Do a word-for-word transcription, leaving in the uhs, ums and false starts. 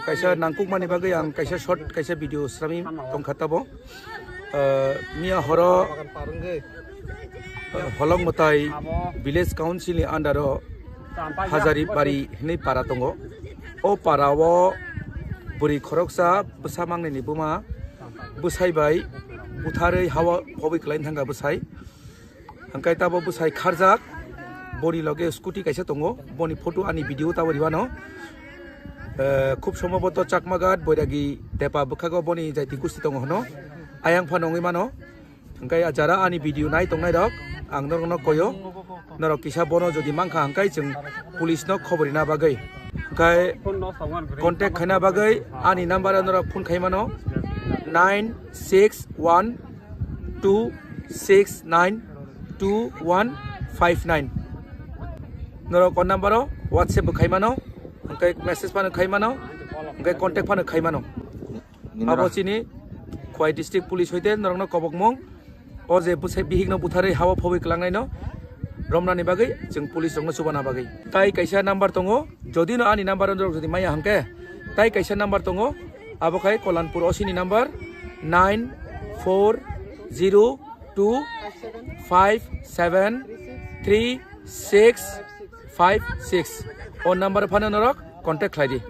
Kaisa nangkukmani bagwi ang kaisa short kaisa video srami tongkha tabo. Ah, miya horo, ah, Holong Mwtai Village Council ni under o Hajari Bari hinwi para tongo. O para o bwrwi khoroksa bwsa mangnini buma bwsai bai butharwi hawa phobwi kwlai thangkha bwsai. Hwnkhe tabo bwsai kharjak, boni loge scooty kaisa tongo, boni photo ani video tabo ribano. Eh, khub somboboto Chakmagat, Boiragi, Tepa bwkhago boni jaiti gusti tongo hwno. Ayang phano wngwi mano. Hwnkhe ah jara ani video nai tongnai rok, ang norokno koyo. Norok kisa bono jodi mankha hwnkhe chwng police no khobor rina bagwi. Hwnkhe contact khaina bagwi ani number o norok phone khai mano, nine six one two six nine two one five nine. Norok o number o WhatsApp bo khai mano, hwnkhe message phano khai mano, hwnkhe contact phano khai mano. Abo chini Khowai District Police hoite norokno kobokmung. O je bwsai bihikno butharwi hawa phobwi kwlangnaino romnani bagwi chwng police rokno chubana bagwi. Tai kaisa number tongo, jodi no ani number norok jodi maya hwnkhe, tai kaisa number tongo, abo khai Kolanpur O C ni number nine four zero two five seven three six five six. O number phano norok contact khlai di.